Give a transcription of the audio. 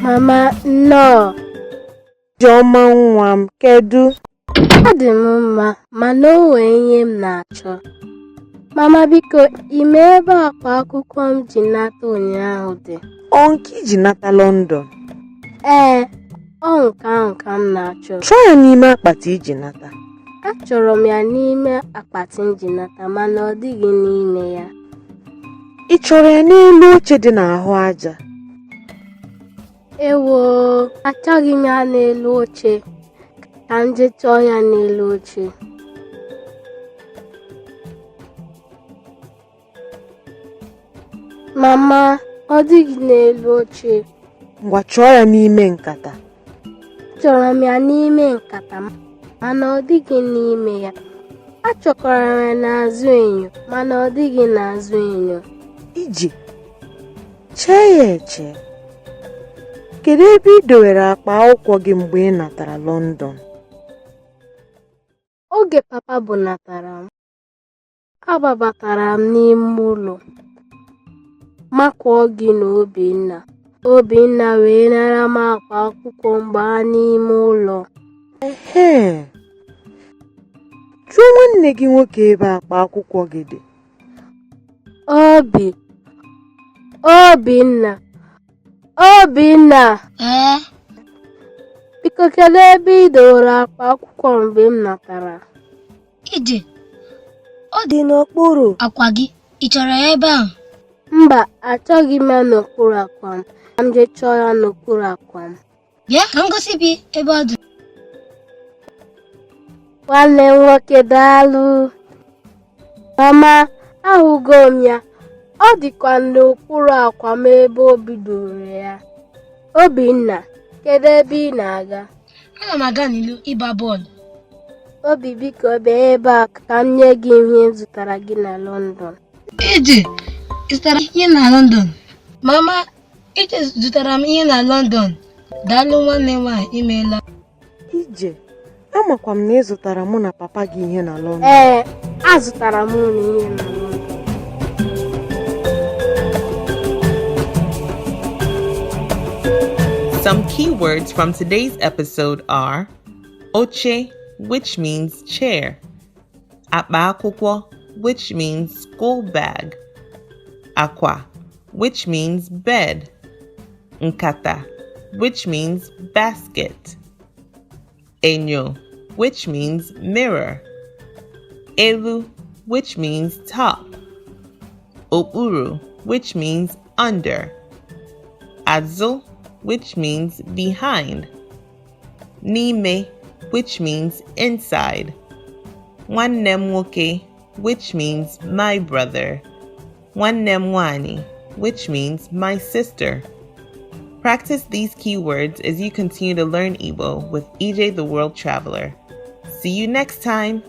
Mama, nnọọ. Ijeọma nwa m, kedu? Adị m mma, mana o nwee ihe m na-achọ. Mama, biko, ị ma ebe akpa akwụkwọ m ji nata ụnyaahụ dị? Ọ nke i ji nata London? Ee, ọ nke ahụ ka m na-achọ. Chọọ ya n'ime akpati i ji nata. Achọrọ m ya n'ime akpati m ji nata, mana ọ dịghị n'ime ya. Ị chọrọ ya n'elu oche dị n'ahụ aja? Ewoo, achọghị m ya n'elu oche. Ka m jee chọọ ya n'elu oche. Mama, ọ dịghị n'elu oche. Ngwa, chọọ ya n'ime nkata. Achọrọ m ya n'ime nkata, mana ọ dịghị n'ime ya. Achọkwara m ya n'azụ enyo, mana ọ dịghị n'azụ enyo. Ije, chee ya eche. Kedu ebe ị dowere akpa akwụkwọ gị mgbe ị natara London? Oge papa bunatara m, ababatara m n'ime ụlọ, makụọ gị na Obinna. Obinna wee nara m akpa akwụkwọ m gbaa n'ime ụlọ. Ehee! Jụọ nwanne gị nwoke ebe akpa akwụkwọ gị dị. Obi, Obinna, Obinna! Ee? Biko, kedu ebe ị dowere akpa akwụkwọ mgbe m natara? Ije, ọ dị n'okpuru akwa gị. Ị chọrọ ya ebe ahụ? Mba, achọghị m ya n'okpuru akwa m. Ka m jee chọọ ya n'okpuru akwa m. Bịa ka m gosi gị ebe ọ dị. Nwanne m nwoke, daalụ. Mama, ahụgo m ya. Ọ dịkwa n'okpuru akwa m ebe Obi dowere ya. Obinna, kedu ebe ị na-aga? Ana m aga n'ilo ịgba bọọlụ. Obi, biko, bịa ebe a ka m nye gị ihe m zụtara gị na London. Ije, ị zụtara ihe na London? Mama, Ije zụtara m ihe na London. Daalụ, nwanne m nwaanyị, imeela. Ije, amakwa m na ị zụtara mụ na papa gị ihe na London. Ee, azụtara m unu ihe na London. Some keywords from today's episode are oche, which means chair, akpa akwụkwọ, which means school bag, akwa, which means bed, nkata, which means basket, enyo, which means mirror, elu, which means top, okpuru, which means under, azụ, which means behind, n'ime, which means inside, nwanne m nwoke, which means my brother, nwanne m nwanyị, which means my sister. Practice these keywords as you continue to learn Igbo with EJ the World Traveler. See you next time.